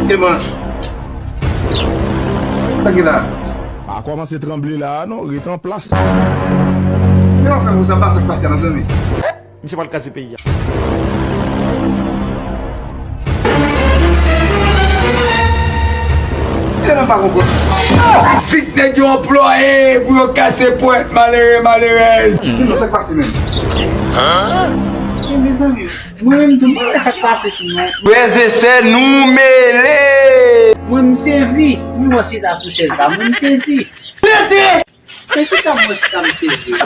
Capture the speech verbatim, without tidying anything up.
Eman. Sa ki la? Pa kòmanse tranble la a non, ret an plas. Lè w ap fè pou sa, pa sa k pase a non, zanmi. Misye pral kraze peyi a. Lè m pa konprann. Fik nèg yo anplwaye pou yo kase pwent, malere, malerèz. Di m non, sa k pase menm? E mezanmi, mwen menm tou, mwen wè sa k pase tou non. Frè e sè, nou mele! Mwen m sezi. Mwen mwen chita sou chèz la, mwen m sezi. Mete! Se chita mwen chita m sezi.